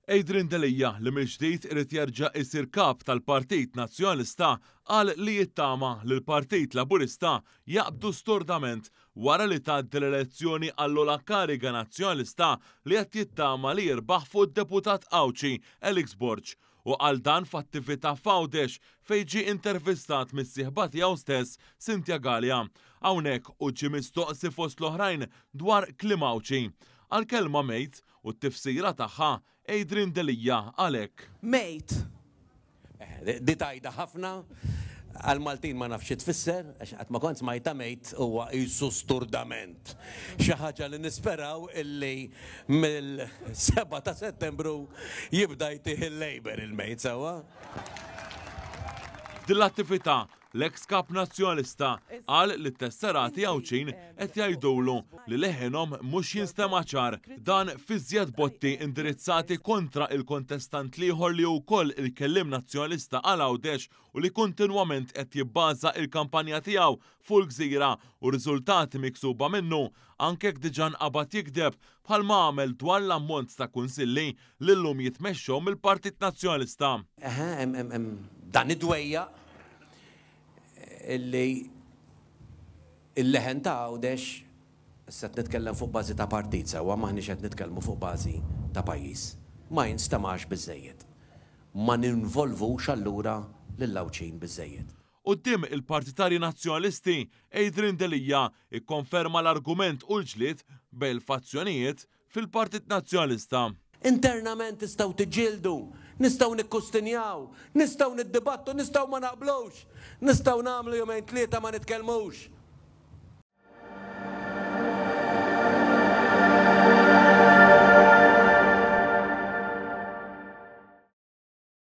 Adrian Delia li mill-ġdid irid jerġa' jsir kap tal-Partit Nazzjonalista qal li jittama li l-Partit Laburista jaqbdu stordament wara li tgħaddi l-elezzjoni għall-ogħla kariga Nazzjonalista li qed jittama li jirbaħ fuq id-Deputat Għawdxi Alex Borg. Hu qal dan f'attività f'Għawdex fejn ġie intervistat mis-sieħba tiegħu stess Cynthia Galea. Hawnhekk hu ġie mistoqsi fost l-oħrajn dwar kliem Għawdxi. Għall-kelma mejt u t-tifsira tagħha, Adrian Delia qal hekk. Mejt. Di tajda ħafna. Għall-Maltin ma nafx xi tfisser, għax qatt ma kont smajtha mejt huwa qisu sturdament. Xi ħaġa li nisperaw illi mill-7 ta' Settembru jibda jtih il-Labour il-mejt sewwa. F'din l-attività, L-eks Kap Nazzjonalista qal li t-tesserati Għawdxin qed jgħidulu li leħinhom mhux jinstema' ċar. Dan f'iżjed botti indirizzati kontra il-kontestant l-ieħor li hu wkoll il-Kelliem Nazzjonalista għal Għawdex u li kontinwament qed jibbaża il-kampanja tiegħu fuq il-gżira u r-riżultati miksuba minnu anke jekk diġà nqabad jigdeb bħalma għamel dwar l-ammont ta' kunsilli li llum jitmexxew mill-Partit Nazzjonalista. Eħe, hemm dan id-dwejjaq illi l-leħen ta' Għawdex, issa qed nitkellem fuq bażi ta' partit sewwa, m'aħniex qed nitkellmu fuq bażi ta' pajjiż, ma jinstemax biżżejjed. Ma ninvolvux allura lill-Għawdxin biżżejjed. Quddiem il-partitarji Nazzjonalisti, Adrian Delia ikkonferma l-argument u l-ġlied bejn il-fazzjonijiet fil-Partit Nazzjonalista. Internament tistgħu tiġġieldu, nistgħu nikkustinjaw, nistgħu niddibattu, nistgħu ma naqblux, nistgħu nagħmlu jumejn tlieta ma nitkellmux.